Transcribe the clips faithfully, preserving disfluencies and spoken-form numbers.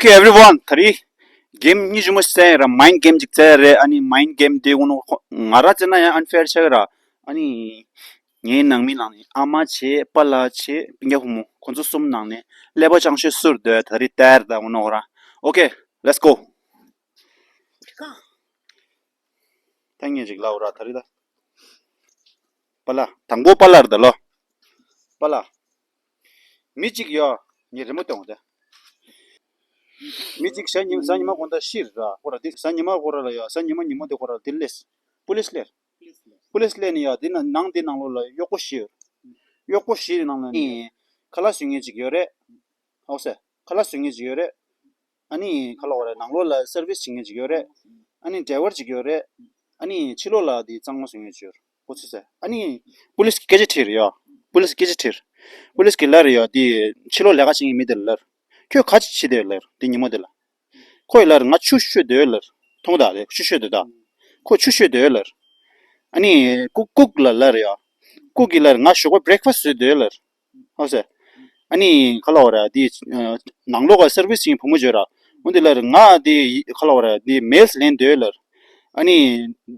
Okay, everyone, ད་རེས་གེམ་ཉི་ཤུ་མ་ཞིག་རྩེ་ཡ་ར། མའིན་གེམ་ཅིག་རྩེ་ཡ་རེད། ཨ་ནི་མའིན་གེམ་དེ་ཀུན་ང་ར་རྩེ་ན་ཡང་ཨན་ཕེར་ཆགས་ར། ཨ་ནི་ངའི་ནང་མི་ནང་ནས་ཨ་མ་བྱས། པཱ་ལགས་བྱས། སྤུན་ཀྱག་བུ་མོ། ཁོང་ཚོ་གསུམ་ནང་ནས་ཀླད་པ་ཅང་ཤོས་སུ་རེད་འདོད། ད་རེས་ལྟ་ཡ་རེད་ད་འོ་ནོ་ར། Okay, let's go. ཐ་སྙད་ཅིག་ལབ་ར་ད་རེས་ད། པཱ་ལགས། དང་པོ་པཱ་ལགས་རེད་ད་ལོ། པཱ་ལགས། མི་གཅིག་ཡོད། ངས་རི་མོ་སྟོན་འོ་ད། མི་གཅིག་གཟའ་ཉི་གཟའ་ཉི་མ་དགོང་དག་ཤི་ར། ཁོ་ར་དེ་གཟའ་ཉི་མ་ཁོ་ར་ལ་ཡོད། གཟའ་ཉི་མ་ཉིན་མོ་དེ་ཁོ་ར་ལ་དེ་སླེབས། པུ་ལིས་སླེབས། པུ་ལིས་སླེབས་ནས་ཡོད། དེ་ན་ནང་དེ་ནང་ལོགས་ལ་གཡོག་པོ་ཤི་ཡོད། གཡོག་པོ་ཤི་ནང་ལ་ནི་ཁ་ལག་བཟོ་མཁན་ཅིག་ཡོད་རེད། ཨོ་སེ། ཁ་ལག་བཟོ་མཁན་ཅིག་ཡོད་རེད། ཨ་ནི་ཁ་ལག་བ་རེད། ནང་ལོགས་ལ་སར་བིས་བྱེད་མཁན་ཅིག་ཡོད་རེད། ཨ་ནི་ཌ་རའི་ཝར་ཅིག་ཡོད་རེད། ཨ་ནི་ཕྱི་ལོགས་ལ་དེ་གཙང་མ་བཟོ་མཁན་ཅིག་ཡོད་རེད། ཁོ་ཚོ་ཟེར། ཨ་ནི་པུ་ལིས་ཀྱིས་སྐད་ཆ་དྲིས་རེད་ཡ། པུ་ལིས་ཀྱིས་སྐད་ཆ་དྲིས། པུ་ལིས་ཀྱིས་ལབ་རེད་ཡ། དེ་ཕྱི་ལོགས་ལས་ཀ་བྱེད་མཁན་མི་དེ་ལ་ལབ། ཁྱོད་ག་ཅི་བྱེད་དེ་ལབ། དེ་ཉིན་མོ་དེ་ལ། ཁོ་ཡིས་ལབ་རེད། ང་ཆུ་བཤོས་སྡོད་ལབ། མཐོང་དང་ལེ། ཆུ་བཤོས་སྡོད་དང་། ཁོ་ཆུ་བཤོས་སྡོད་ལབ། ཨ་ནི་ཀུག་ཀུག་ལ་ལབ་རེད་ཡ། ཀུག་གིས་ལབ་རེད། ང་ཞོགས་པ་བྷི་རེག་ཕ་སི་བཟོས་སྡོད་ལབ། ཨོ་སེ། ཨ་ནི་ཁ་ལག་བ་ར་དེ་ནང་ལོགས་ཀ་སར་བིས་བྱེད་མཁན་བུ་མོ་ཅིག་ཡོད་ར། འོ་དེ་ལབ་རེད། ང་དེ་ཁ་ལག་བ་ར་དེ་མེལ་ལེན་སྡོད་ལབ། ཨ་ནི་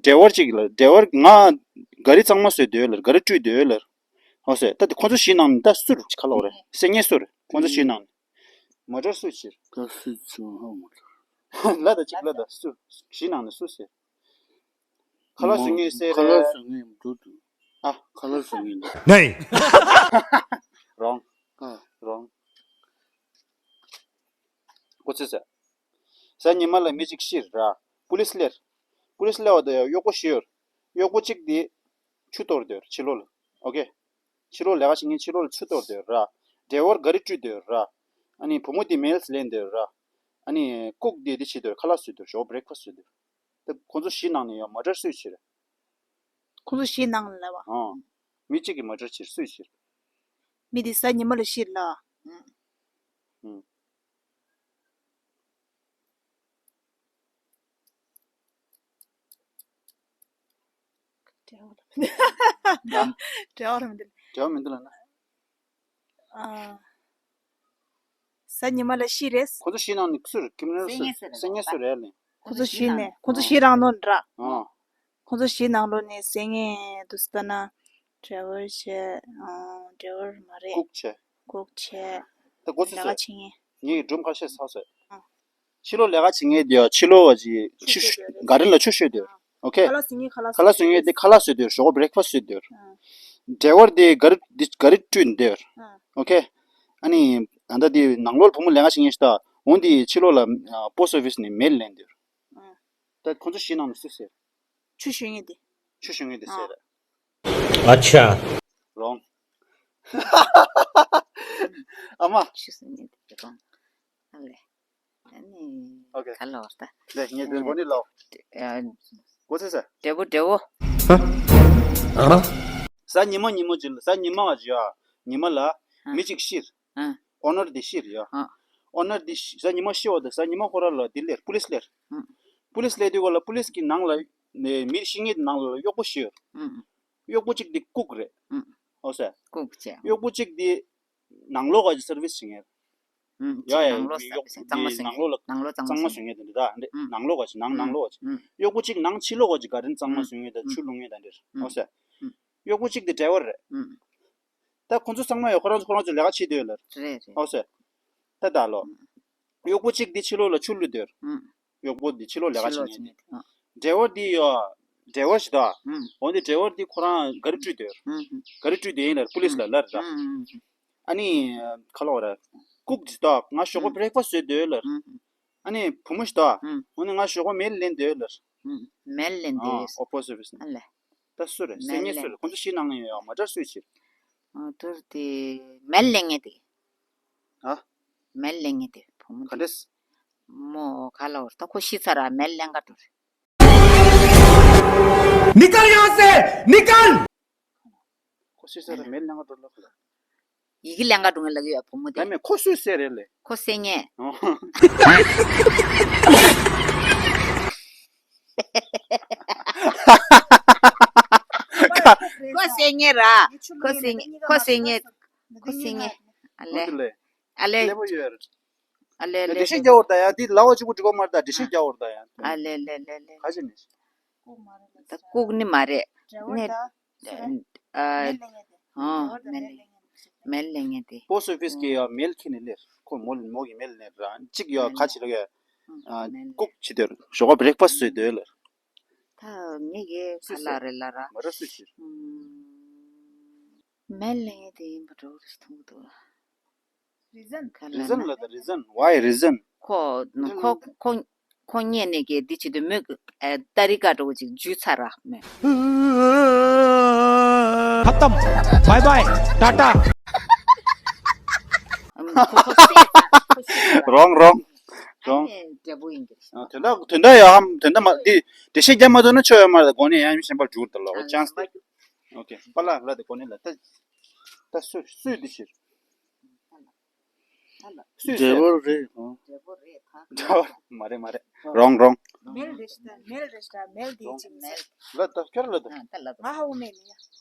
ཌ་རའི་ཝར་ཅིག་ལབ། ཌ་རའི་ཝར། ང་ག་རི་གཙང་མ་བཟོས་སྡོད་ལབ། ག་རི་བཀྲུས་སྡོད་ལབ། ཨོ་སེ། ད་དེ་ཁོ་ཚོ་བཞི་ནང་ནས་ད་སུ་རེད། ཁ་ལག་བ་ར་སེ་ངན་སུ་རེད། ཁོ་ཚོ་བཞི་ནང་ནས། མོ་ཊར་སུས་བྱས། ད་སུས་བྱས་ཧ་མ་གོ། ལབ་དང་ཅིག་ལབ་དང་། སུ། བཞི་ནང་ནས་སུ་ཟེར། ཁ་ལག་བཟོ་མཁན་ཟེར། ཁ་ལག་བཟོ་མཁན་འདུག་འདུག་ཨ། ཁ་ལག་བཟོ་མཁན་འདུག་ནའི། རོང་། ཨ། རོང་། ཁོ་ཚོས་ཟེར། གཟའ་ཉི་མ་ལ་མི་གཅིག་ཤི་ར། པུ་ལིས་སླེབས། པུ་ལིས་སླེབས་པ་དང་ཡང་གཡོག་པོ་ཤི་ཡོད། གཡོག་པོ་གཅིག་དེ་ཆུ་གཏོར་སྡོད་ཕྱི་ལོགས་ལ། ཨོ་ཁེ། ཕྱི་ལོགས་ལས་ཀ་བྱེད་མཁན་ཕྱི་ལོགས་ལ་ཆུ་གཏོར་སྡོད་ར། ཌ་རའི་ཝར་ག་རི་བཀྲུས་སྡོད་ར། ཨ་ནི་བུ་མོ་དེ་མེལ་ལེན་སྡོད་ར། ཨ་ནི་ཀུག་དེ་དེ་བྱེད་སྡོད། ཁ་ལག་བཟོས་སྡོད། ཞོགས་བྷི་རེག་ཕ་སི་བཟོས་སྡོད། ད་ཁོ་ཚོ་བཞི་ནང་ནས་ཡང་མོ་ཊར་སུས་བྱས་རེད། ཁོ་ཚོ་བཞི་ནང་ལ་ལབ་པ། ཨང་། མི་གཅིག་གིས་མོ་ཊར་བྱས། སུས་བྱས་རེད། མི་དེ་གཟའ་ཉི་མ་ལ་ཤི་ར་ལབ། ཨང་། འབྲེལ་བ་ར་མི་འདུག་འབྲེལ་བ་མི་འདུག་ལབ་ན། ཨ། གཟའ་ཉི་མ་ལ་ཤི་རེད། ཁོ་ཚོ་བཞི་ནང་ནས་སུ་རེད། ཁྱིམ་ནང་སུ་རེད། སེ་ངན་སུ་རེད། ཁོ་ཚོ་བཞི་ནས། ཁོ་ཚོ་བཞི་རང་ནོ་འདྲ། ཨ། ཁོ་ཚོ་བཞི་ནང་ལོགས་ནས་སེ་ངན་འདུག་ལྟ་ན། ཌ་རའི་ཝར་བྱས། ཨ། ཌ་རའི་ཝར་མ་རེད། ཀུག་བྱས། ཀུག་བྱས། ད་ཁོ་ཚོ་ལས་ཀ་བྱེད་མཁན། ངའི་སྒྲུང་ཁ་ཤས་ཚར་སོང་། ཨ། ཕྱི་ལོགས་ལས་ཀ་བྱེད་མཁན་དེ་ཡང་ཕྱི་ལོགས་ཀྱི་ཆུ་ཆུ་ག་རི་ལ་ཆུ་བཤོས་དེ། ཨོ་ཁེ། ཁ་ལག་བཟོ་མཁན། ཁ་ལག་བཟོ་མཁན་དེ་ཁ་ལག་བཟོས་དེ། ཞོགས་པ་བྷི་རེག་ཕ་སི་བཟོས་དེ། ཨ། ཌ་རའི་ཝར་དེ་ག་རི་དེ་ག་རི་བཀྲུས་དེ། ཨ། ཨོ་ཁེ། ཨ་ནི་ད་ལྟ་དེ་ནང་ལོགས་བུ་མོ་ལས་ཀ་བྱེད་མཁན་ཞིག་ད་འོ་དེ་ཕྱི་ལོགས་ལ་པོ་སི་ཊི་ཨོ་ཕི་སི་ནས་མེལ་ལེན་དེ། ཨ། ད་ཁོ་ཚོ་བཞི་ནང་ནས་སུ་ཟེར། ཆུ་བཤོས་མཁན་དེ། ཆུ་བཤོས་མཁན་དེ་ཟེར། ཨ་ཆ། རོང་། ཨ་མ། ཆུ་བཤོས་མཁན་དེ་རོང་། ཨ་ལེ། ཨ་ནི། ཨོ་ཁེ། ག་ལོར་ད། ལེ་ངས་དེ་གོ་ནི་ལོ། ཨ། གོ་ཚེ་ས། འབྲས་བུ་འབྲས་བུ། ཨ། གཟའ་ཉི་མ་ཉིན་མོ་ཅིག་ལ། གཟའ་ཉི་མ་བ་ཅིག་ཡ། ཉི་མ་ལ་ཨ། མི་གཅིག་ཤི་ར། ཨ། ཨོ་ནར་དེ་ཤི་ར་ཡ། ཨ། ཨོ་ནར་དེ་ཤི། གཟའ་ཉི་མ་ཤི་བ་དང་གཟའ་ཉི་མ་ཁོ་ར་ལ་དེ་སླེབས། པུ་ལིས་སླེབས། ཨ། པུ་ལིས་སླེབས་དུས་ག་ལ་པུ་ལིས་ཀྱི་ནང་ལ་ནས་མི་ཤི་མཁན་དེ་ནང་ལ་གཡོག་པོ་ཤི་ཡོད། ཨ། གཡོག་པོ་གཅིག་དེ་ཀུག་རེད། ཨ། ཨོ་སེ། ཀུག་བྱས། གཡོག་པོ་གཅིག་དེ་ནང་ལོགས་ག་ཅིག་སར་བིས་བྱེད་མཁན། ཨ། ཡ་ཡ། ནང་ལོགས་གཡོག་སར་བིས་གཙང་མ་བཟོ་མཁན། ནང་ལོགས་ལ་གཙང་མ་བཟོ་མཁན་དེ་འདྲ་ད། ཨ། ནང་ལོགས་ག་ཅིག་ནང་ནང་ལོགས་ག་ཅིག་ཨ། གཡོག་པོ་གཅིག་ནང་ཕྱི་ལོགས་ག་ཅིག་ག་རི་གཙང་མ་བཟོ་མཁན་དང་ཆུ་བླུག་མཁན་དང་འདྲ། ཨོ་སེ། གཡོག་པོ་གཅིག་དེ་ཌ་རའི་ཝར་རེད། ཨ། ད་ཁོང་ཚོ་ཚང་མ་ཡང་ཁོ་རང་ཚོ་ཁོ་རང་ཚོ་ལས་ཀ་བྱེད་སྡོད་ལ། རེད་རེད། ཨོ་སེ། ད་ད་ལོ། གཡོག་པོ་གཅིག་དེ་ཕྱི་ལོགས་ལ་ཆུ་བླུགས་སྡོད། ཨ། གཡོག་པོ་དེ་ཕྱི་ལོགས་ལས་ཀ་བྱེད་མཁན་དེ། ཨ། ཌ་རའི་ཝར་དེ་ཡོ། ཌ་རའི་ཝར་ཞིག་ད། ཨ། འོ་དེ་ཌ་རའི་ཝར་དེ་ཁོ་རང་ག་རི་བཀྲུས་སྡོད། ཨ། ག་རི་བཀྲུས་སྡོད་ཡིན་ལ་པུ་ལིས་ལ་ལབ་ར། ཨ། ཨ་ནི་ག་ལབ་ར། ཀུག་ཞིག་ད། ང་ཞོགས་པ་ཨ། བྷི་རེག་ཕ་སི་བཟོས་སྡོད་ལ། ཨ། ཨ་ནི་བུ་མོ་ཞིག་ད། ཨ། འོ་ནི་ང་ཞོགས་པ་མེལ་ལེན་སྡོད་ལ། ཨ། མེལ་ལེན་སྡོད། ཨ། ཨོ་པོ་སི་ཊི་ཨོ་ཕི་སི་ནས། ཨ་ལེ། ད་སུ་རེད། སེ་ངན་སུ་རེད། ཁོང་ཚོ་བཞི་ནང་ནས་ཡོད། མོ་ཊར་སུས་བྱས། ཨ། དུར་དེ་མེལ་ལེན་མཁན་དེ། ཨ། མེལ་ལེན་མཁན་དེ་བུ་མོ་དེ། ག་འདྲས། མོ་ག་ལབ་ར། ད་ཁོ་ཤི་ཚར་ར། མེལ་ལེན་ག་འགྲོ་རེད། निकल यहाँ से, निकल! ཁོ་ཤི་ཚར་ར་མེལ་ལེན་ག་འགྲོ་ལབ་ལ། ཡི་གེ་ལེན་ག་འགྲོ་མཁན་ལབ་ཀྱི་ཡོད་བུ་མོ་དེ། ད་མེད། ཁོ་སུས་ཟེར་རེད་ལེ། ཁོ་སེ་ངན། ཨོ། ཁོ་སེ་ངན་ར། ཁོ་སེ་ངན། ཁོ་སེ་ངན། ཁོ་སེ་ངན། ཨ་ལེ། ཨ་ལེ། ཨ་ལེ། ཀླད་པ་ཡོད་རེད། ཨ་ལེ་ལེ། འགྲེལ་བཤད་རྒྱག་བར་ད་ཡ། འདི་ལ་བ་གཅིག་པུ་འགྲིག་པ་མ་རེད་ད། འགྲེལ་བཤད་རྒྱག་བར་ད་ཡ། ཨ་ལེ་ལེ་ལེ་ལེ། ག་ཅི་ནས། ད་ལྐུགས་ནི་མ་རེད། འགྲེལ་བ་ནི་ད། ཨ། མེལ་ལེ་ཉེ་དེ། ཨོ། འགྲེལ་བ་ད་མེལ་མེལ་ལེ་ཉེ། མེལ་ལེ་ཉེ་དེ། པོ་སི་ཊི་ཨོ་ཕི་སི་གི་ཡ་མེལ་ཁྱེར་ནས་ལེར། ཁོ་མོ་མོ་གི་མེལ་ནས་ར་གཅིག་ཡ་ག་ཅི་ལ་ག་ཨ། མེལ་ལེ། ལྐུགས་བྱེད་དེ་ཞོགས་པ་བྷི་རེག་ཕ་སི་ཊི་བཟོས་དེ་ལེར། ད་ངེད་ཀྱི་ག་ལ་རེད་ལ་ར། མ་ར་སུ་ཞིག་ཨུམ། མེལ་ལེ་ཉེ་དེ་ཡིན་པ་འགྲོ་རེ་མཐོང་གི་འདུག་རི་ཛན། ག་ལ་རི་ཛན་ན། ལ་ད་རི་ཛན། ཝའི་རི་ཛན། ཁོ་ཁོ་ཁོ་ཁོ་ཉེ་ནས་ཀྱི་འདི་བྱེད་དུས་མོས་ཀྱི་ཨ་ཏ་རི་ཀ་འདྲ་བོ་ཅིག་འཇུས་ཚར་ར་མེད། ཁ་ཏམ། བའི་བའི། ཊ་ཊ། ཨམ། ཁོ་ཁོ་སེ་ཁོ་སེ། རོང་རོང་རོང་། ཨ་ནི་འདྲ་པོ་ཡིན་གྱི། ཨ། དོན་དག་དོན་དག་ཡོད་ཨམ། དོན་དག་མ་འདི་འགྲེལ་བཤད་རྒྱག་མ་ཐུབ་ན་ཆོ་ཡོད་མ་རེད། གོ་ནས་ཡང་གཞན་པར་འཇུག་དང་ལོ་ཆན་སི་དེ། ཨོ་ཁེ། པཱ་ལགས་ལ་དེ་གོ་ནས་ལ་ད་ད་སུ་སུས་འདི་ཕྱིར། སུས་ཟེར། འདྲ་པོ་རེད་ཨང་། འདྲ་པོ་རེད་ད། འདྲ་པོ་མ་རེད་མ་རེད། རོང་རོང་། མེལ་རེད་ཤི་ད། མེལ་རེད་ཤི་ད། མེལ་དེ་ཅིག་མེལ། ལ་ད་ཁྱོད་ལ་ད། ཨ་ད་ལ་ད། ང་ཧ་གོ་མེད་ནི་ཡ།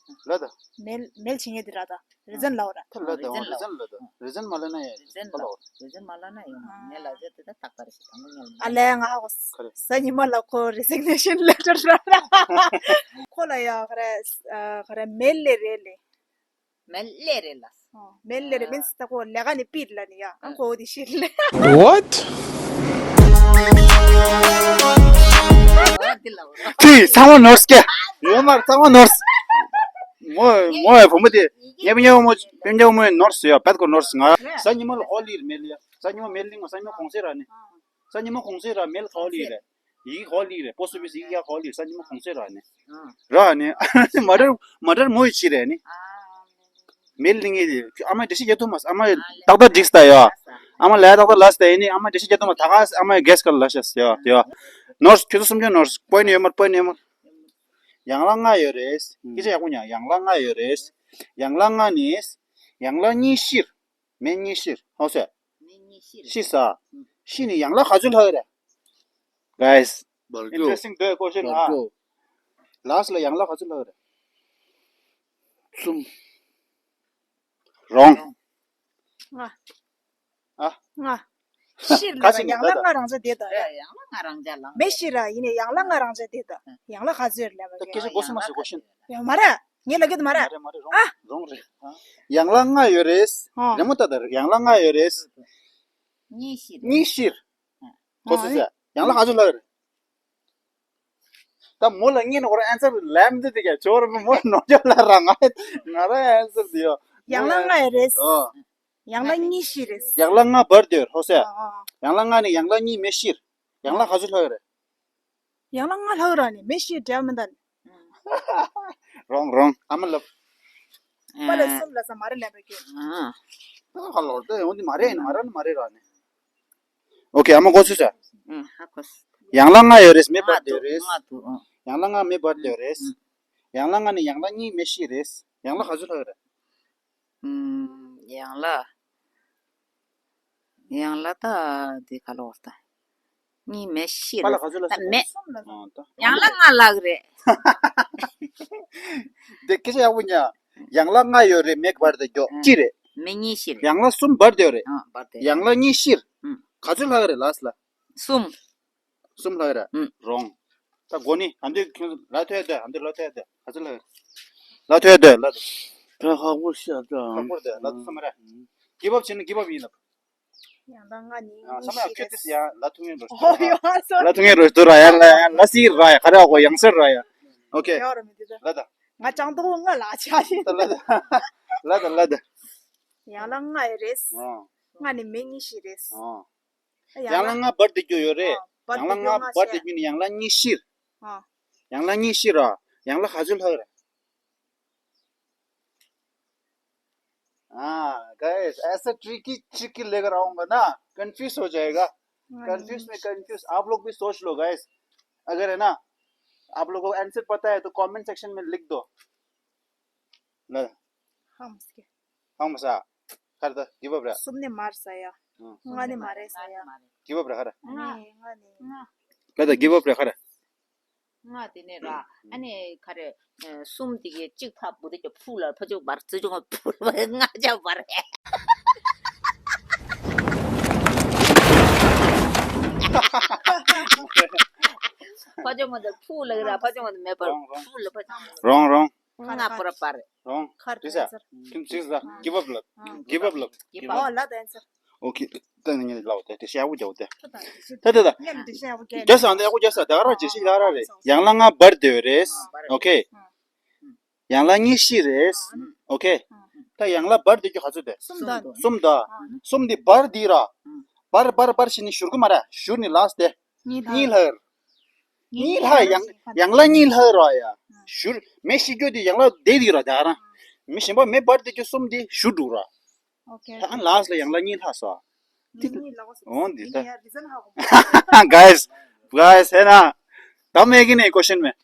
ལ་ད། མེལ་མེལ་བྱེད་མཁན་དེ་ར་ད། རི་ཛན་ལ་འོ་ར། ད་ལ་ད། རི་ཛན་ལ་འོ། རི་ཛན་ལ་ད། རི་ཛན་མ་ལ་ན་ཡ། རི་ཛན་ལ་འོ། རི་ཛན་མ་ལ་ན་ཡ། ངས་ལ་ཟེར་དེ་ད་རྟག་པར་ཞིག་དང་པོ་ངས་ལ། ཨ་ལས་ང་ཧ་གོ། ག་རེ། གཟའ་ཉི་མ་ལ་ཁོ་རི་ཛིག་ནེ་ཤན་ལེ་ཊར་ར། ཁོ་ལ་ཡ་ག་རེ་ག་རེ་མེལ་ལེ་རེད་ལེ། མེལ་ལེ་རེད་ལ། མེལ་ལེ་རེད། མིན་སི་ད་ཁོ་ལས་ཀ་ནས་པིར་ལ་ནི་ཡ། ཨང་ཁོ་འོ་དེ་ཤེས་ལེ། What? ཨ་དེ་ལ་འོ། ཕི་ཚང་མ་ནོར་སྐྱ། ཡོད་མར་ཚང་མ་ནོར། མོ་མོ་ཡ་བུ་མོ་དེ་ཉེ་བུ་ཉེ་བུ་མོ་པེམ་ཉེ་བུ་མོ་ནོར་ཡ། བད་ཀོ་ནོར་ང་གཟའ་ཉི་མ་ལ་ཧོ་ལི་རེད་མེལ་ལེ་ཡ། གཟའ་ཉི་མ་མེལ་ལིང་བ་གཟའ་ཉི་མ་གོང་ཚེས་ར་ནི། གཟའ་ཉི་མ་གོང་ཚེས་ར་མེལ་ཧོ་ལི་རེད། ཡིག་ཧོ་ལི་རེད། པོ་སི་ཊི་ཨོ་ཕི་སི་ཡིག་ཡ་ཧོ་ལི་རེད། གཟའ་ཉི་མ་གོང་ཚེས་ར་ནི། ར་ནི། མ་འདྲ་མ་འདྲ་མོ་ཡི་ཕྱི་རེད་ནི། མེལ་ལིང་ངེ་དེ་ཨ་མ་འདྲ་ཤི་རྒྱ་ཐུ་མ་ཨ་མ་ཏག་ཏག་འགྲིག་སྟ་ཡོ། ཨ་མ་ལས་ཏག་ཏག་ལ་སྟ་ཡིན་ནི། ཨ་མ་འདྲ་ཤི་རྒྱ་ཐུ་མ་ད་ག་ཨ་མ་གེ་སི་ཀ་ལ་ཤ་སྟ་ཡོ་ཡོ། ནོར་ཁྱོད་ཚོ་སུམ་ཅུ་ནོར་པོ་ཡིན་ཡོད་མར་པོ་ཡིན་ཡོད་མར། ཡང་ལ་ལྔ་ཡོད་རེད། སྐད་ཆ་ཡག་པོ་ཉན། ཡང་ལ་ལྔ་ཡོད་རེད། ཡང་ལ་ལྔ་ནི། ཡང་ལ་གཉིས་ཤིར། མེ་གཉིས་ཤིར་ཧོ་སེ། མེ་གཉིས་ཤིར། ཤི་ས། ཤི་ནི་ཡང་ལ་ག་ཚོད་ལྷག་རེད། Guys, བར་རྒྱུ། Interesting འདོད་ཀོ་ཤེན་བར་ཨ། རྒྱུ། ལ་སི་ལ་ཡང་ལ་ག་ཚོད་ལྷག་རེད། གསུམ། རོང་། ལྔ། ཨ། ལྔ། ཤིར་ལ་ཡང་ལ་ལྔ་རང་ཅག་དེ་དང་ཡ། ཡང་ལ་ལྔ་རང་ཅག་ལ། མེ་ཤིར་ར་ཡིན་ནི་ཡང་ལ་ལྔ་རང་ཅག་དེ་དང་ཡང་ལ་ག་ཚོད་ལ་ད་སྐད་ཆ་གོ་སུ་མ་ཟེར་ཀོ་ཤེན། ཡང་མ་རེད། ངས་ལབ་ཀྱི་འདུག་མ་རེད། མ་རེད་མ་རེད། ཨ། རོང་རོང་རེད། ཡང་ལ་ལྔ་ཡོད་རེད། ཨ། རེད་མོ་ད་ད་ཡང་ལ་ལྔ་ཡོད་རེད། གཉིས་ཤིར། གཉིས་ཤིར། ཨ། གོ་སོང་ཟེར། ཡང་ལ་ག་ཚོད་ལྷག་རེད། ད་མོ་ལ་ངས་ནོར་ཨན་སར་ལབ་འདི་དེ་ག་ཅོར་མོ་ནོར་ཡོད་ལ་ར་ང་ང་ར་ཨན་སར་དེ་ཡོད། ཡང་ལ་ལྔ་ཡོད་རེད། ཨོ། ཡང་ལ་གཉིས་ཤིག་རེད། ཡང་ལ་ལྔ་བར་དེ་ཡོད་ཧོ་སེ། ཨ་ཨ། ཡང་ལ་ལྔ་ནས་ཡང་ལ་གཉིས་མེ་ཤིར། ཡང་ལ་ག་ཚོད་ལྷག་རེད། ཡང་ལ་ལྔ་ལྷག་ར་ནས་མེ་ཤིར་འདྲ་མི་འདུག་རོང་རོང་ཨ་མ་ལབ། པ་ལ་གསུམ་ལ་ས་མ་རེད་ལབ་པའི་སྐད། ཨ། ད་ཧ་ལོར་ཏེ་ཡོང་དེ་མ་རེད་ནི་མ་རེད་ནི་མ་རེད་ར་ནི། ཨོ་ཁེ་ཨ་མ་གོ་ཚུལ་ས། ཨ་ཧ་གོ་སོང་། ཡང་ལ་ལྔ་ཡོད་རེད་མེ་བར་དེ་ཡོད་རེད། ལྔ་འདུག་ཨ། ཡང་ལ་ལྔ་མེ་བར་དེ་ཡོད་རེད། ཨ། ཡང་ལ་ལྔ་ནས་ཡང་ལ་གཉིས་མེ་ཤིར་རེད། ཡང་ལ་ག་ཚོད་ལྷག་རེད། ཨུམ། ཡང་ལ། ཡང་ལ་ད་དེ་ག་ལོར་ད། གཉིས་མེ་ཤིར་པ་ལ་རེད། ག་ཚོད་ལ་ད་མེ། ཨ་ད། ཡང་ལ་ལྔ་ལྷག་རེད། དེ་སྐད་ཆ་ཡག་པོ་ཉན། ཡང་ལ་ལྔ་ཡོད་རེད་མེ་བར་དེ་མགྱོགས་ཨ་ཅི་རེད། མེ་གཉིས་ཤིར། ཡང་ལ་གསུམ་བར་དེ་ཡོད་རེད། ཨ་བར་དེ། ཡང་ལ་གཉིས་ཤིར། ཨ། ག་ཚོད་ལྷག་རེད་ལ་སི་ལ། གསུམ། གསུམ་ལྷག་རེད། ཨ། རོང་། ད་གོ་ནི་ཨ་འདི་ཁྱོད་ལ་ཐོས་དེ་ཨ་འདི་ལ་ཐོས་དེ་ག་ཚོད་ལྷག་རེད། ལ་ཐོས་དེ་ལ་ཐོས། ད་ཁག་པོ་ཤ་ད་ཁག་པོ་དེ་ལ་ཐོས་མ་རེད། གིབ་ཨབ་བྱས་ན་གིབ་ཨབ་ཡིན་ལབ། ཡང་ལ་ལྔ་ནི། ཨ་ས་མ་ཡ་ཁྱོད་དེ་ཡ་ལ་ཐུག་ངེས་འགྲོ། ཨོ་ཡོ་ཨ་སོ། ལ་ཐུག་ངེས་འགྲོ་དུ་ར་ཡ་ལ་ཡ་ལ་སི་ར་ཡ་ག་རེ་གོ་ཡང་སེར་ར་ཡ། ཨོ་ཁེ། ཡོ་ར་མི་དེ་ད། ལ་ད། ང་ཅང་ཏོ་ང་ལ་ཆ་ཤི། ད་ལ་ད། ལ་ད་ལ་ད། ཡང་ལ་ལྔ་ཡོད་རེད། ཨོ། ལྔ་ནི་མེ་གཉིས་ཤིག་རེད། ཨོ། ཡང་ལ་ལྔ་བར་དེ་རྒྱུ་ཡོད་རེད། ཨོ། བར་ཡང་ལ་དེ་རྒྱུ་ལྔ་ལྔ་བར་དེ་ཤིག་རྒྱུ་ནི་ཡང་ལ་གཉིས་ཤིར། ཨོ། ཡང་ལ་གཉིས་ཤིར་ར། ཡང་ལ་ག་ཚོད་ལྷག་རེད། हाँ गाइस, ऐसा ट्रिकी ट्रिकी लेकर आऊंगा ना, कंफ्यूज हो जाएगा। कंफ्यूज में कंफ्यूज। आप लोग भी सोच लो गाइस। अगर है ना, आप लोगों को आंसर पता है तो कमेंट सेक्शन में लिख दो। ल। ཧམ་སྐད། ཧམ་ས། ཁར་ད་གིབ་ཨབ་ར། གསུམ་ནས་མར་ས་ཡ། ལྔ་ནས་མ་རེད་ས་ཡ། གིབ་ཨབ་ར་ཁར། ལྔ་ནས་ལྔ་ནས། ཁར་ད་གིབ་ཨབ་ར་ཁར། ལྔ་དེ་ནས་ར། ཨ་ནི་ག་རེ། གསུམ་དེ་གའི་གཅིག་ཕ་བུ་དེ་གི་ཕུ་ལ་ཕ་ཅུག་བར་ཙི་ཅུག་ཕུ་ལ་ལྔ་ཆ་བར། ཕ་ཇོ་མ་དང་ཕུ་ལ་ར་ཕ་ཇོ་མ་དང་མེད་པར་ཕུ་ལ་ཕ་ཇོ་མ། རོང་རོང་ང་པར་པར། རོང་། ཁར་དེ་ས་ཁིམ་ཚིག་ས་གིབ་ཨབ་ལབ། གིབ་ཨབ་ལབ། གིབ་ཨོ་ལ་དེན་སར། ཨོ་ཁེ། ད་ནི་ངས་ལབ་དེ་དེ་ཤ་ཡག་པོ་རྒྱག་དེ། ད་ད་ད། ངས་དེ་ཤ་ཡག་པོ་རྒྱག་རྒྱག་ས་འདི་ཡག་པོ་རྒྱག་ས་ད་ག་ར་ཇེ་ཤི་ད་ག་ར་རེད། ཡང་ལ་ང་བར་དེ་རེད། ཨོ་ཁེ། ཡང་ལ་གཉིས་ཤི་རེད། ཨོ་ཁེ། ད་ཡང་ལ་བར་དེ་རྒྱུ་ག་ཚོད་དེ། གསུམ་དང་། གསུམ་དང་། གསུམ་དེ་བར་དེ་ར། བར་བར་བར་ཤི་ནི་ཞུར་གི་མ་ར་ཞུར་ནི་ལ་སྟེ། གཉིས་ལྷག་གཉིས་ལྷག་གཉིས་ལྷག་ཡང་ཡང་ལ་གཉིས་ལྷག་ར་ཡ། ཞུར་མེ་ཤི་རྒྱུ་དེ་ཡང་ལ་དེ་དེ་ར་ད་ར། མི་གཞན་པ་མེ་བར་དེ་རྒྱུ་གསུམ་དེ་ཞུ་འགྲོ་ར། Okay. ད་ལ་སི་ལ་ཡང་ལ་གཉིས་ལྷག་སོ། འོང་འདི་ད། Guys, guys, ཧེ་ན། ད་མེ་གི་ནས་ཀོ་ཤན་མེ།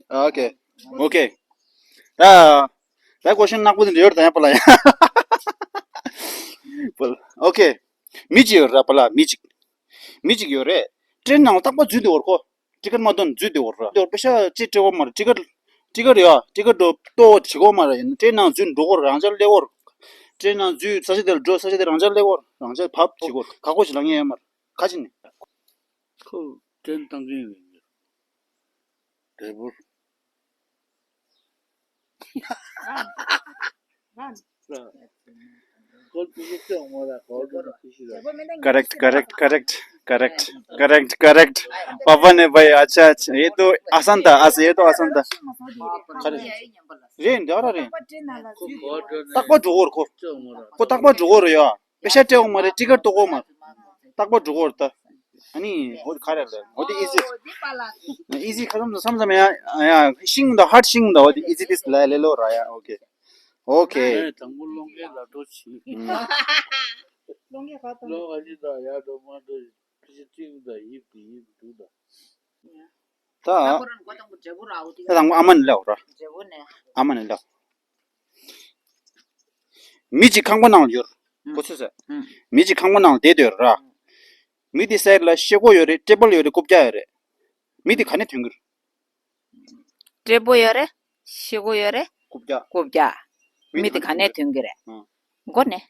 Okay. Okay. ད། ད་ཀོ་ཤན་ནག་པོ་འདི་འདྲ་ཡོད་ད་ཡང་པ་ལ་ཡང་། པ་ལ། Okay. མི་གཅིག་ཡོད་ར་པ་ལ་མི་གཅིག་མི་གཅིག་ཡོད་རེད། ཏྲེན་ནང་རྟག་པ་འཛུལ་འདི་བར་ཁོ། ཊི་ཀེཊ་མ་གཏོང་འཛུལ་བསྡད་ཡོད་རེད། དེ་བར་པེ་ཤ་ཅི་སྤྲད་དགོས་མ་རེད། ཊི་ཀེཊ་ཊི་ཀེཊ་ཡ་ཊི་ཀེཊ་ཏོ་ཏོ་བྱེད་དགོས་མ་རེད། ཡིན་ན་ཊྲེན་ནང་འཛུལ་འགྲོ་དགོས་རེད། རང་ཅག་སླེབས་དགོས་རེད། ཊྲེན་ནང་འཛུལ་ས་ཆ་དེར་འགྲོ་ས་ཆ་དེ་རང་ཅག་སླེབས་དགོས་རེད། རང་ཅག་བབ་བྱེད་དགོས་རེད། ག་གོ་ཞིག་ལ་ངེས་ཡོད་མ་རེད། ཁ་ཅི་ནས། ཁོ་ཊྲེན་བཏང་གིན་ཡོད་རེད། འདྲེ་པོར། Correct, correct, correct, correct, correct, correct. पापा ने भाई, अच्छा, अच्छा, ये तो आसान था, आस-, ये तो आसान था। खरे। रेन, जा रहा रेन। तक पर जोर को। को तक पर जोर या। पेशा टे उमर, टिकट तो को मर। तक पर जोर था। अनि, बहुत खरे ले। बहुत easy। Easy खत्म तो समझ में आया, आया, शिंग द, hard शिंग द, बहुत easy this ले, ले लो, राया, okay। Okay. དང་པོ་སློང་མཁན་ལ་འགྲོ་ཆེ། ལོང་གི་ཁ་དང་། ལོང་ག་ཅི་དང་ཡ་འགྲོ་མ་འགྲོ་ཅི་ཅི་དང་ཡིབ་ཀྱི་ཡིབ་འདུག་ད། ད། ད་ཁོ་རང་མགོ་དང་པོ་འབྲས་བུ་ར་འོ་དེ། ད་དང་པོ་ཨ་མ་ནི་ལ་འོ་ར། འབྲས་བུ་ནས། ཨ་མ་ནི་ལ། མི་གཅིག་ཁང་པ་ནང་ལ་ཡོད། ཨུ། གོ་ཚོད་ཟེར། ཨུ། མི་གཅིག་ཁང་པ་ནང་ལ་བསྡད་ཡོད་ར། ཨུ། མི་དེ་སའི་ལ་ཤེལ་སྒོ་ཡོད་རེད། ཊེ་བལ་ཡོད་རེད། རྐུབ་བཀྱག་ཡོད་རེད། མི་དེ་ག་ནས་ཐོན་གྱི་རེད། ཊེ་བལ་ཡོད་རེད། ཤེལ་སྒོ་ཡོད་རེད། རྐུབ་བཀྱག་རྐུབ་བཀྱག་མི་དེ་ག་ནས་ཐོན་གྱི་རེད། ཨ། མགོ་ནས།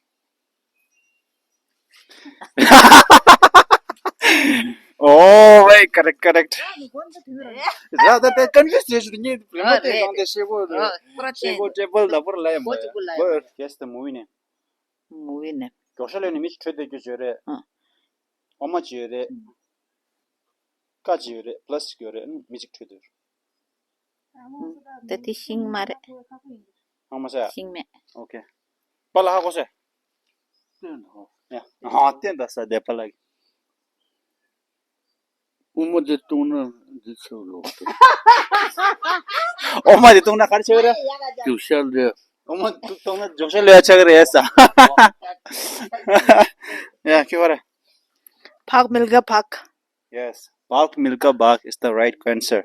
Oh, right, correct, correct. ར་ད་ད་ཀོན་ཕིའུ་སི་བྱེད་ཤུགས་ངས་རེད་མོ་དེ་རེད་གང་དེ་ཤེལ་སྒོ་རེད། ཨ། ཤེལ་སྒོ་ཊེ་བལ་ད་པར་ལ་ཡ་མ་ཡ། Guess the movie name. Movie name. མགྱོགས་ཤོས་ལས་ནི་མི་ཞིག་འཕྲོད་སྡོད་རྒྱུ་བརྗོད་རེད། ཨ། འོ་མ་ཅིག་ཡོད་རེད། ཀ་ཅིག་ཡོད་རེད། པ་ལ་སི་ཅིག་ཡོད་རེད། མི་ཅིག་འཕྲོད་སྡོད། ད་དེ་ཤིང་མ་རེད། ཨ་མ་ཟེར། ཤིང་མེད། ཨོ་ཁེ། པ་ལ་ཧ་གོ་སེ། ཡ། ཨ་བསྟན་ད་ས་དེ་པ་ལ། ཨོ་མ་དེ་བཏུང་ན་འདི་ཆེ་བ་ལོག་ཏུ། ཨོ་མ་དེ་བཏུང་ན་ག་རེ་ཆེ་བ་རེད། རྒྱུག་ཤར་ལས། ཨོ་མ་བཏུང་ན་རྒྱུག་ཤར་ལས་ཆག་རེད་ས། ཡ་ཁྱོད་ར། ཕག་མིལ་ཀ་ཕག Yes, Bhag Milka Bhag is the right answer.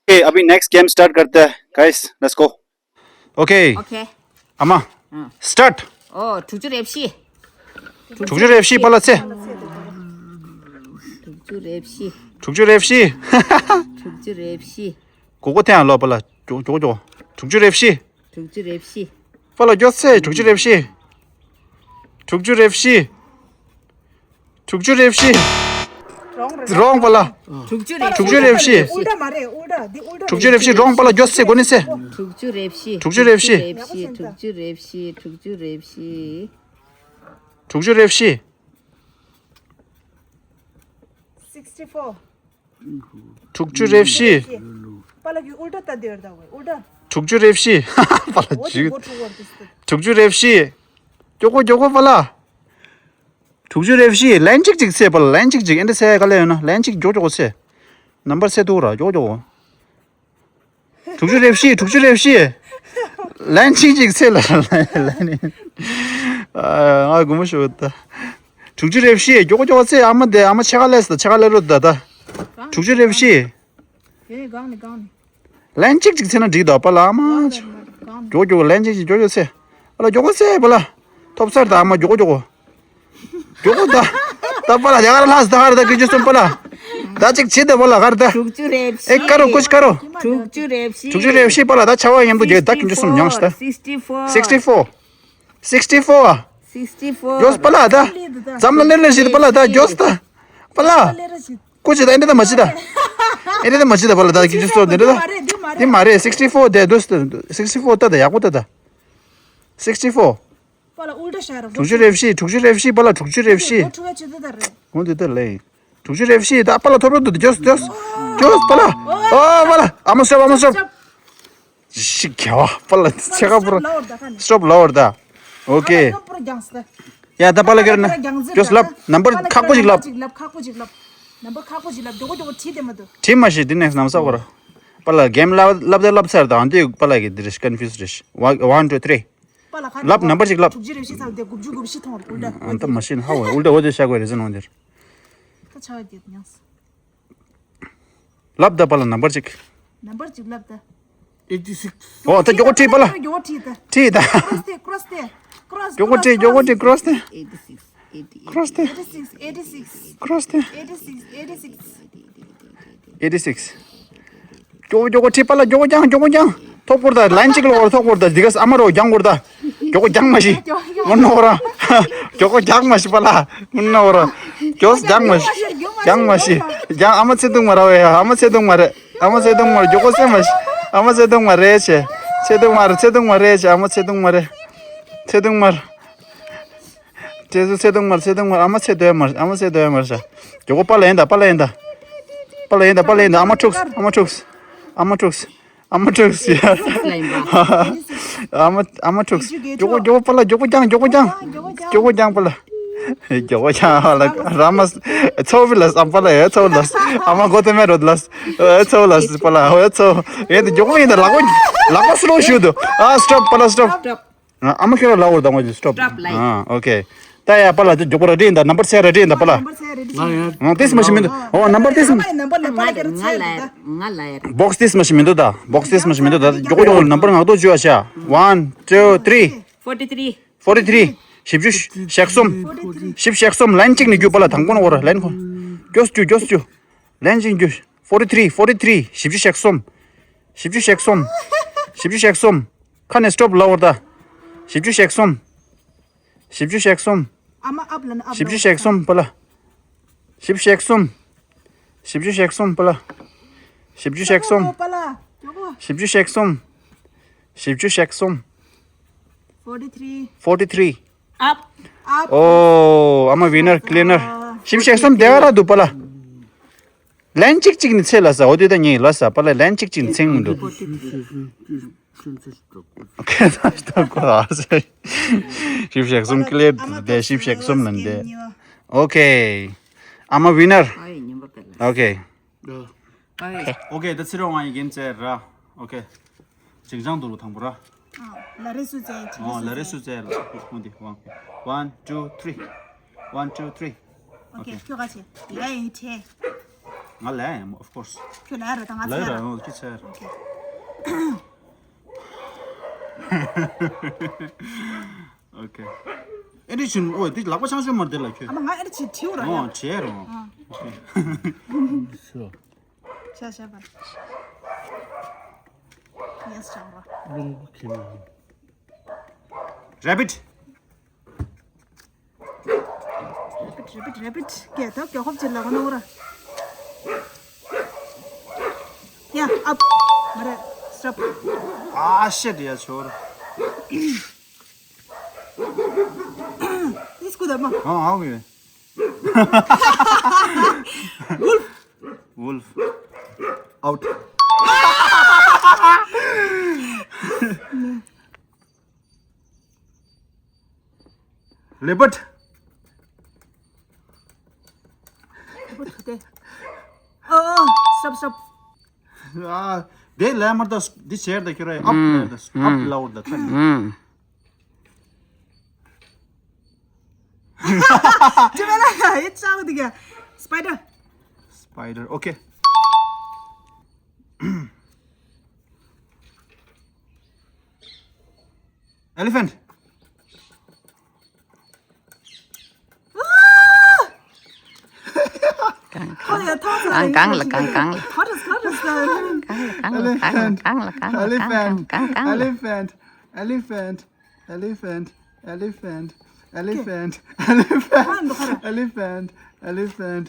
Okay, अभी next game start करते हैं, guys. Let's go. Okay. Okay. ཨ་མ། ཨ། Start. ཨོ། དྲུག་ཅུ་རེ་བཞི། དྲུག་ཅུ་རེ་བཞི་པ་ལ་ཚེ། དྲུག་ཅུ་རེ་བཞི། དྲུག་ཅུ་རེ་བཞི། དྲུག་ཅུ་རེ་བཞི། གོ་གོ་ཐེངས་ལོ་པ་ལ་ཇོ་ཇོ་ཇོ། དྲུག་ཅུ་རེ་བཞི། དྲུག་ཅུ་རེ་བཞི། པ་ལ་ཇོ་ཚེ་དྲུག་ཅུ་རེ་བཞི། དྲུག་ཅུ་རེ་བཞི། དྲུག་ཅུ་རེ་བཞི། རོང་རེད། རོང་པ་ལ། དྲུག་ཅུ་རེ་དྲུག་ཅུ་རེ་བཞི། ཨུལ་ཊ་མ་རེད། ཨུལ་ཊ་འདི་ཨུལ་ཊ་དྲུག་ཅུ་རེ་བཞི་རོང་པ་ལ་ཇོ་ཚེ་གོ་ནི་ཚེ། དྲུག་ཅུ་རེ་བཞི། དྲུག་ཅུ་རེ་བཞི། དྲུག་ཅུ་རེ་བཞི། དྲུག་ཅུ་རེ་བཞི། དྲུག་ཅུ་རེ་བཞི། དྲུག་ཅུ་རེ་བཞི། Sixty four. དྲུག་ཅུ་རེ་བཞི། པ་ལ་གི་ཨུལ་ཊ་ལྟ་དེར་ད་ཝེ་ཨུལ་ཊ། དྲུག་ཅུ་རེ་བཞི། པ་ལ་འོ་ཅི་ཇུ། གོ་ཁྲུ་ཝར་དུ་སྟེ། དྲུག་ཅུ་རེ་བཞི། མགྱོགས་པོ་མགྱོགས་པོ་པ་ལ། དྲུག་ཅུ་རེ་བཞི། ལན་གཅིག་ཅིག་ཚེ་པ་ལ་ལན་གཅིག་ཅིག་ཨེ་འདྲ་ཚེ་ག་ལ་ཡོད་ན་ལན་གཅིག་མགྱོགས་མགྱོགས་ཚེ། ནམ་བར་ཚེ་འདུག་ར་མགྱོགས་མགྱོགས། དྲུག་ཅུ་རེ་བཞི། དྲུག་ཅུ་རེ་བཞི། ལན་གཅིག་ཅིག་ཚེ་ལ་ལན་ནི། ཨ་ང་དགོངས་པ་ཞུ་ད། དྲུག་ཅུ་རེ་བཞི་མགྱོགས་མགྱོགས་ཚེ། ཨ་མ་དེ་ཨ་མ་ཕྱེད་ཀ་ལས་ད་ཕྱེད་ཀ་ལས་རོ་ད་ད། དྲུག་ཅུ་རེ་བཞི། ཡེ་གང་ནི་གང་ནི། ལན་གཅིག་ཅིག་ཚེ་ན་འགྲིག་ད་པ་ལ་ཨ་མ། གང་ནི་གང་ནི། མགྱོགས་མགྱོགས་ལན་གཅིག་ཅིག་མགྱོགས་མགྱོགས་ཚེ། ཨ་ལ་མགྱོགས་པོ་ཚེ་པ་ལ། ཐོབ་སར་ད་ཨ་མ་མགྱོགས་མགྱོགས། མགྱོགས་པོ་ད། ད་པ་ལ་ཡ་གར་ལྷ་ས་ད་གར་ད་ཀི་ཅུ་སུམ་པ་ལ། ད་ཅིག་བྱེད་ད་པ་ལ་གར་ད། དྲུག་ཅུ་རེ་བཞི། ཨེ་ཀ་རོ་ཀུ་ཅི་ཀ་རོ། དྲུག་ཅུ་རེ་བཞི། དྲུག་ཅུ་རེ་བཞི་པ་ལ་ད་ཆ་བ་མཉམ་དུ་རྒྱག་ད་ཀི་ཅུ་སུམ་མྱངས་ཤི་ད། Sixty four. Sixty four. Sixty four. ཡོས་པ་ལ་ད། ཙམ་ལ་ལེར་ལེར་ཞིག་པ་ལ་ད་ཡོས་ད། པ་ལ། ཀླད་ར་ཞིག་ཀོ་ཅི་ད་ཨེ་འདྲ་ད་མ་ཤི་ད། ཨེ་འདྲ་ད་མ་ཤི་ད་པ་ལ་ད་ཀི་ཅི་སོ་འདི་འདྲ་ད། འདི་མ་རེད། sixty four དེ་འདུག sixty four ད་ད་ཡག་པོ་ད་ད། sixty four པ་ལ་ཨུལ་ཊ་ཤར་ར། དྲུག་ཅུ་རེ་བཞི། དྲུག་ཅུ་རེ་བཞི། པ་ལ་དྲུག་ཅུ་རེ་བཞི། འགོ་ཁྲུ་བ་ཆུ་ད་ད་རེད། འོ་འདི་ད་ལེ། དྲུག་ཅུ་རེ་བཞི་ད་པ་ལ་ཐོབ་རོགས་འདུག་ད་ཇོས་ཇོས་ཇོས་པ་ལ། ཨོ་པ་ལ་ཨ་མ་སོབ་ཨ་མ་སོབ། ཤི་ག་བ་པ་ལ་ཆེ་ཁ་པུར། སི་ཊོབ་ལབ་འོར་ད་ཁ་ནས། སི་ཊོབ་ལབ་འོར་ད། ཨོ་ཀེ། ཡ་ད་པ་ལ་ཀེར་ན། ཇོས་ལབ་ནམ་བར་ཁག་པོ་ཞིག་ལབ། ཁག་པོ་ཞིག་ལབ། ནམ་བར་ཁག་པོ་ཞིག་ལབ། མགྱོགས་པོ་མགྱོགས་པོ་བྲིས་དེ་མ་འདུག་བྲིས་མ་ཤེས་དེ་ནས་ནམ་ས་གོ་ར། པ་ལ་གེམ་ལབ་ལབ་དེ་ལབ་ཚར་ད་འདི་པ་ལ་གི་དེ་རེ་ཀོན་ཕིའུ་སི་རེ། ཝན་ཊུ་ཐི་རི། པ་ལ་ཁ་ལབ་ནམ་བར་ཞིག་ལབ། དྲུག་ཅུ་རེ་བཞི་ཚར་དེ་དགུ་བཅུ་དགུ་བཞི་ཐོང་བར་ཀུལ་ད། ཨ་ད་མ་ཤེས་ཧ་ཝེ་ཨུལ་ཊ་འོ་དེ་ཤ་གོ་རེ་ཟེར་ནོ་འདིར། ད་ཆ་བ་རྒྱབ་ཉགས། ལབ་ད་པ་ལ་ནམ་བར་གཅིག་ནམ་བར་གཅིག་ལབ་ད། eighty six ཨོ་ད་མགྱོགས་པོ་བྲིས་པ་ལ། མགྱོགས་པོ་བྲིས་ད། བྲིས་ད། ཀྲོས་ཏེ་ཀྲོས་ཏེ། ཀྲོས་མགྱོགས་པོ་བྲིས་མགྱོགས་པོ་བྲིས་ཀྲོས་ཏེ། eighty six eighty eight ཀྲོས་ཏེ། eighty six eighty six ཀྲོས་ཏེ། eighty six eighty six eighty six མགྱོགས་པོ་མགྱོགས་པོ་བྲིས་པ་ལ་མགྱོགས་པོ་རྒྱང་མགྱོགས་པོ་རྒྱང་། ཐོག་སྐོར་ད་ལན་གཅིག་ལ་བར་ཐོག་སྐོར་ད་འདི་ག་ཨ་མ་རོ་རྒྱང་སྐོར་ད། མགྱོགས་པོ་རྒྱང་མ་ཤི། མུན་ནོ་ར། མགྱོགས་པོ་རྒྱང་མ་ཤི་པ་ལ། མུན་ནོ་ར། མགྱོགས་རྒྱང་མ་ཤི། རྒྱང་མ་ཤི། རྒྱང་ཨ་མ་ཚེ་ཐུང་མ་ར་བས་ཨ་མ་ཚེ་ཐུང་མ་རེད། ཨ་མ་ཚེ་ཐུང་མ་རེད། མགྱོགས་པོ་ཚེ་མ་ཤི། ཨ་མ་ཚེ་ཐུང་མ་རེད་ཆེ། ཚེ་ཐུང་མ་རེད། ཚེ་ཐུང་མ་རེད་ཆེ། ཨ་མ་ཚེ་ཐུང་མ་རེད། ཚེ་ཐུང་མ་རེད། ཚེ་ཐུང་ཚེ་ཐུང་མ་རེད། ཚེ་ཐུང་མ་རེད། ཨ་མ་ཚེ་ཐུང་མ་རེད། ཨ་མ་ཚེ་ཐུང་མ་རེད་ཤ། མགྱོགས་པོ་པ་ལ་ཡིན་ད་པ་ལ་ཡིན་ད། པ་ལ་ཡིན་ད་པ་ལ་ཡིན་ད། ཨ་མ་འཁྲུགས། ཨ་མ་འཁྲུགས། ཨ་མ་འཁྲུགས། ཨ་མ་འཁྲུགས། ཨ་མ་འཁྲུགས། མགྱོགས་པོ་མགྱོགས་པོ་པ་ལ་མགྱོགས་པོ་རྒྱང་མགྱོགས་པོ་རྒྱང་། མགྱོགས་པོ་རྒྱང་པ་ལ། མགྱོགས་པོ་རྒྱང་པ་ལ། ར་མ། ཚོ་བི་ལ་ཨམ་པ་ལ་ཨེ་ཚོ་ལ། ཨ་མ་གོ་ཏེ་མེ་རོ་ལ། ཨེ་ཚོ་ལ་པ་ལ་ཨེ་ཚོ། ཨེ་འདི་མགྱོགས་པོ་ཡིན་ད་ལག་པ། ལག་པ་སི་ལོ་ཤུ་དུ། ཨ་སི་ཊོབ་པ་ལ་སི་ཊོབ། ཨ་མ་ཁྱོད་ར་ལ་འོར་དང་བ་ཇི་སི་ཊོབ། སི་ཊོབ་ལའིག་ཨ་ཨོ་ཀེ། ད་ཡ་པ་ལ་ཅི་མགྱོགས་པོ་ར་རེད་ད་ནམ་བར་ཚེ་ར་རེད་ད་པ་ལ། ནམ་བར་ཚེ་རེ་ཌི་ང་ཡང་ཨོ་ཏིས་མ་ཤི་མི་འདུག་ཨོ་ནམ་བར་ཏིས། ཨ་མ་ཡི་ནམ་བར་ལ་པ་ལ་ཀེར་ཚེ་རེ་ཌི་ད། ང་ལ་ཡར། བོག་སི་ཏིས་མ་ཤི་མི་འདུག་ད། བོག་སི་ཏིས་མ་ཤི་མི་འདུག་ད། མགྱོགས་པོ་མགྱོགས་པོ་ནམ་བར་ངག་ཐོག་བཅུ་བ་ཤ། One two three forty three forty three བཞི་བཅུ་ཞེ་གསུམ། བཞི་བཅུ་ཞེ་གསུམ་ལན་གཅིག་ནས་རྒྱུ་པ་ལ་དང་པོ་ན་འོ་ར་ལན་ཁོ། མགྱོགས་རྒྱུ་མགྱོགས་རྒྱུ། ལན་གཅིག་རྒྱུ། Forty three forty three བཞི་བཅུ་ཞེ་གསུམ། བཞི་བཅུ་ཞེ་གསུམ། བཞི་བཅུ་ཞེ་གསུམ། ཁ་ནས་སི་ཊོབ་ལབ་འོར་ད། བཞི་བཅུ་ཞེ་གསུམ། བཞི་བཅུ་ཞེ་གསུམ། ཨ་མ་ཨབ་ལ་ན་ཨབ་བཞི་བཅུ་ཞེ་གསུམ་པ་ལ། བཞི་བཅུ་ཞེ་གསུམ། བཞི་བཅུ་ཞེ་གསུམ་པ་ལ། བཞི་བཅུ་ཞེ་གསུམ། པ་ལ། མགྱོགས་པོ། བཞི་བཅུ་ཞེ་གསུམ། བཞི་བཅུ་ཞེ་གསུམ། Forty three forty three ཨབ། ཨབ། ཨོ་ཨ་མ་ཝི་ནར་ཀི་ལི་ནར། བཞི་བཅུ་ཞེ་གསུམ་དེ་ག་ར་འདུག་པ་ལ། ལན་གཅིག་གཅིག་ནི་ཚེ་ལ་ས་འོ་དེ་ད་ཉེ་ལ་ས་པ་ལ་ལན་གཅིག་གཅིག་ནི་ཚེ་མི་འདུག་ཁེ་ས་ཤ་ཁོ་ཨ་སེ། བཞི་བཅུ་ཞེ་གསུམ་ཀི་ལེར་དེ་བཞི་བཅུ་ཞེ་གསུམ་ལ་འདེ། ཨོ་ཁེ། ཨ་མ་ཝི་ནར། ཨོ་ཁེ། ཨོ་ཁེ། ཨོ་ཁེ་ད་ཚེ་རོང་ང་ཡི་གེམ་ཚེ་ར། ཨོ་ཁེ། ཅིག་ཅང་དུ་རུ་དང་པོ་ར། ལ་རེ་སུ་ཙེ། ཨོ་ལ་རེ་སུ་ཙེ་ལ། ཨོ་འདི་ཝང་། One two three one two three ཨོ་ཁེ། ཁྱོད་ག་ཆེ། ལ་ཡིན་ཆེ། ང་ལ་ཡིན་of course ཁྱོད་ལ་ར་དང་ང་ལ་ཚེ་ར། ཨོ་ཁེ་ཚེ་ར། ཨོ་ཁེ། ཨོ་ཁེ། ཨེ་འདྲི་བྱིན་ཨོ་འདི་ལག་པ་ཆང་ཤོ་མར་དེ་ལ་ཁྱོད། ཨ་མ་ང་ཨེ་འདྲི་བྱེད་བྲིའུ་ར་ཡ། ཨོ་བྱེད་རོ། ཤ་ཤ་བ། ཡེས་ཅང་བ། རླུང་བུ་ཁྱེར་ནས། Rabbit rabbit rabbit rabbit ཀྱེ་ད་ཀྱེ་ཧོབ་ཅིག་ལ་གོ་ནོ་ར། ཡ་ཨབ། མ་རེད་སི་ཊོབ། ཨ་ཤེ་ཡ་ཆོར། ཨིས་ཀུ་ད་མ། ཨ་ཨ་ཝེ། Wolf. Wolf. Out. Leopard. ཨོ་ཨོ་སི་ཊོབ་སི་ཊོབ། ཨ་དེ་ལས་མར་ད་འདི་བྱས་ད་ཁྱོད་ར་ཨབ་ལ་ད་ཨབ་ལ་འོར་ད་ཐ། ཅི་མེད་ལ་ཡ་ཡི་ཅག་འདི་ག་སི་པའི་ཌར། སི་པའི་ཌར་ཨོ་ཁེ། Elephant. གང་གང་ལ་གང་གང་ལ། གང་ལ་གང་ལ་གང་ལ་གང་ལ། Elephant. Elephant. Elephant. Elephant. Elephant. Elephant. Elephant. Elephant. Elephant.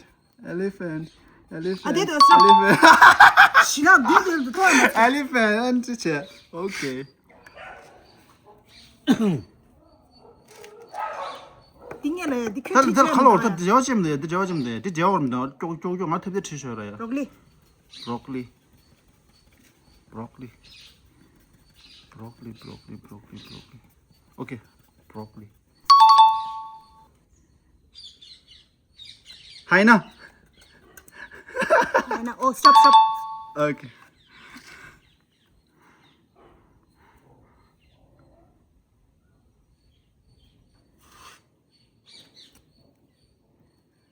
Elephant. Elephant. ཨ་དེ་དེ་སོ། Elephant. ཤི་ན་དེ་དེ་དེ་ཐོག་ནས། Elephant. ཨན་ཅི་ཆེ། Okay. དེ་ངས་ལ་ཡ་དེ་ཁྱོད་ད་ད་ཁ་ལོ་ད་ཁྱོད་དེ་བྱ་བ་ཅིམ་དེ་དེ་བྱ་བ་ཅིམ་དེ་དེ་བྱ་བ་མི་འདུག་ཅོག་ཅོག་ཅོག་ང་ཐེབས་དེ་ཁྲིད་ཤོར་ར་ཡ། Broccoli. Broccoli. Broccoli. Broccoli, broccoli, broccoli, broccoli. Okay. Broccoli. Hyena. Hyena. Oh, stop, stop. Okay.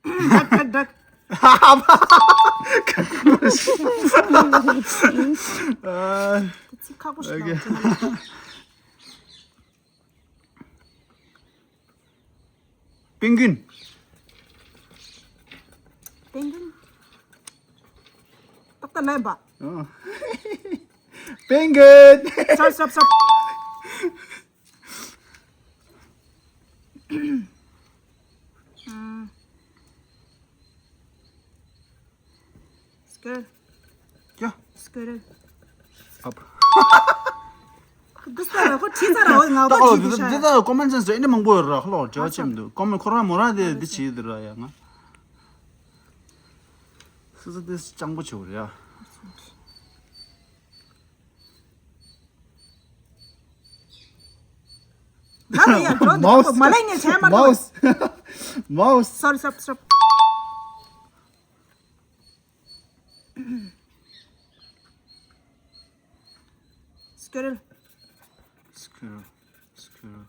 Duck, duck, duck. Uh, ཚིག་ཁག་པོ་ཞིག་okay. ལབ་ཀྱི་ན། Penguin. Penguin. ཏག་ཏག་ལབ་པ། Oh. Penguin. Stop, stop, stop. ཨ། Squirrel. Yeah. Squirrel. Up. འདི་ལྟར་ཁོ་ཁྲིད་ཚར་ར་འོ་ང་ད་པ་ཨོ་ཁྲིད་འདི་དུ་ཤ། འདི་ད་common sense་རེད། ཨེ་ནི་མང་པོ་ཡོད་ར་ཁ་ལོ་བྱ་བ་ཅིམ་འདུག་ཀོ་མེན་ཁོ་རང་མོ་རང་དེ་འདི་བྱེད་འདི་ར་ཡ་ང་། སི་སི་འདི་སྤྱང་པོ་བྱེད་རེད་ཡ། ང་ལ་ཡ་འགྲོ་འདི་མ་ལས་ངས་བྱས་མ་ཐུབ། Mouse. Mouse. Sorry, stop, stop. Squirrel. Squirrel. Squirrel.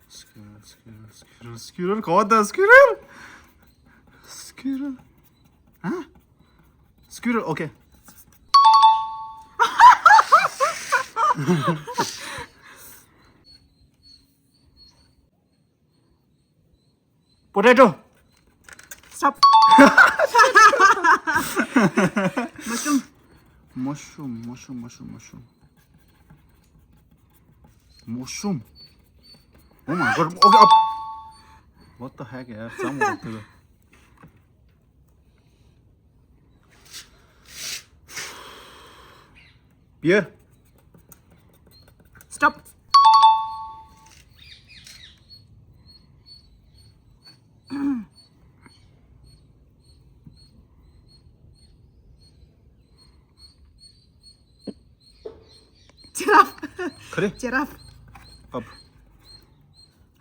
Squirrel. Squirrel. Squirrel. Squirrel. ག་བ་ད་squirrel. Squirrel. ཨ། Squirrel. Okay. Potato. Stop. Mushroom. Mushroom, mushroom, mushroom, mushroom. Mushroom. Oh my god. Okay, up. What the heck, yeah? Some of the Beer. Stop. Giraffe. Correct. Giraffe. Up.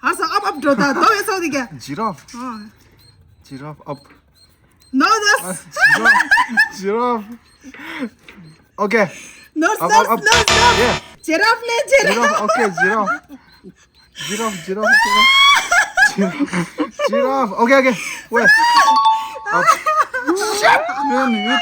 ཧ་སོ་up up འགྲོ་ད་དོ་ཡོད་སོང་དེ་ག Giraffe. Giraffe up. No, that's Giraffe. Giraffe. Okay. No, Up, stop, up, up. No, stop. Yeah. Giraffe ལས་Giraffe. Giraffe. Okay, giraffe. Giraffe, giraffe, giraffe. Giraffe. Giraffe. Okay, okay. Wait. Up. Shit. Man, you.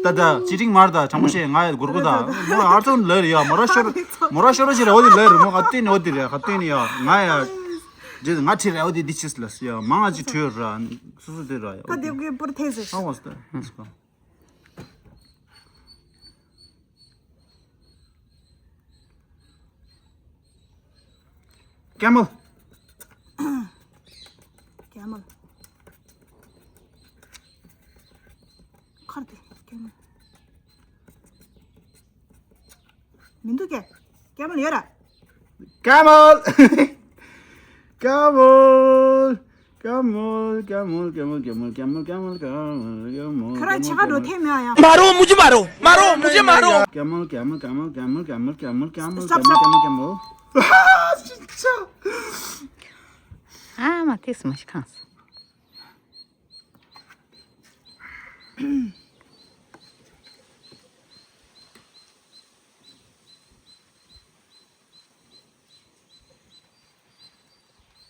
ད་ད་ཅི་ཏིང་མར་ད་དྲང་པོ་བཤད། ང་ཡ་གུར་གུ་ད་མོ་ཨར་ཚོན་ལར་ཡ་མོ་ར་ཤོར་མོ་ར་ཤོར་ཅི་ར་འོ་དེ་ལར་མོ་ག་ཏིན་འོ་དེ་ར་ག་ཏིན་ཡ་ང་ཡ་ཇེ་ང་ཁྲི་ར་འོ་དེ་དི་ཆིས་ལ་ཡ་མང་ང་ཅི་ཁྲོས་ར་སུ་སུ་དེ་ར་ཡ། ཁ་དེབ་ཀྱི་པུར་ཐེ་ཟེར། How was that? Let's go. Camel. Camel. ཁར་དེ་camel. མི་འདུག་གས། Camel ཡོད་ར། Camel. Camel. Camel, camel, camel, camel, camel, camel, camel, camel, camel, camel, camel. ཁ་ར་ཆ་ག་འགྲོ་ཐེ་མེད་ཡ། मारो मुझे मारो मारो मुझे मारो Camel, camel, camel, camel, camel, camel, camel, camel, Stop, camel, stop. camel, camel. ཨ་མ་ཏིས་མ་ཤི་ཁང་སོ།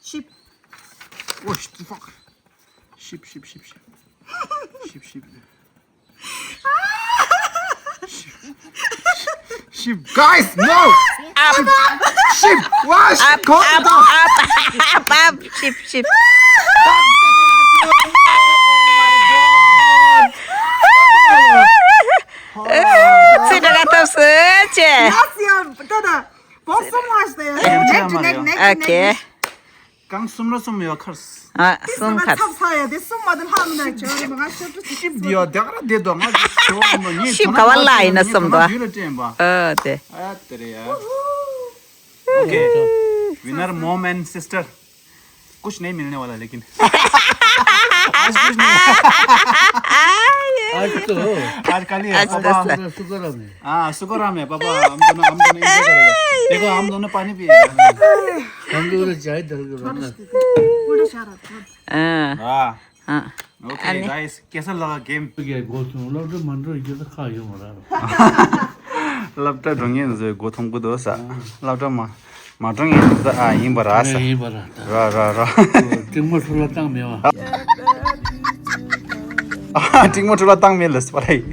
Sheep. Oh shit, fuck. Sheep, sheep, sheep, sheep. Sheep, sheep. Sheep, guys, no! Sheep, sheep, what? Up, Calm up, down. Up, up, up, sheep, sheep. ཚེ་འདྲ་ག་ཐབས་སུ་ཆེ། Yes, yeah, ཏོ་ཏོ། བོག་སུམ་ལ་སྟེ། Next, next, next, next. Okay. གང་གསུམ་ར་གསུམ་ཡོད་ཁར། ཨ་གསུམ་ཁར། ཚབ་ཚ་ཡ་དེ་གསུམ་མ་དེ་ལྷག་མི་འདྲ་བྱོས་རེད་མ་ང་ཤོར་ཏུ་ཅི་ཤིབ་དེ་ཡོད་དེ་ག་ར་དེ་དོ་ང་ཅི་ཤོར་མ་ངས་ཤིབ་ག་བ་ལ་ཡིན་ན་གསུམ་དོ། ཡུལ་ལ་དྲན་པ། ཨ་དེ། ཨ་དེ་རེད་ཡ། okay. Winner mom and sister. कुछ नहीं मिलने वाला लेकिन। आज कुछ नहीं। आज तो आज खाली है आज पापा। तो पूरा शुक्र है। हाँ शुक्र है पापा, हम दोनों हम दोनों एंजॉय करेंगे। देखो हम दोनों पानी पिए। हम लोग तो चाय ढल के बना। उल्टा सारा अँ, वाह। अँ। ओके गाइस, कैसा लगा गेम? क्या गोल सुन लो तो मन तो इज्जत खा यो मरा। སློབ་གྲྭ་འགྲོ་མཁན་ཚོས་མགོ་འཐོམ་གི་འདུག་ས། སློབ་གྲྭ་མ་མ་འགྲོ་མཁན་ཚོ་ཨ་ཡིན་པ་ར་ས། ཡིན་པ་ར། ར་ར་ར། ཏིང་མོ་ཚུར་ལ་བཏང་མེད་བ། ཏིང་མོ་ཚུར་ལ་བཏང་མེད་ལ་ས་པ་ར་ཡིན།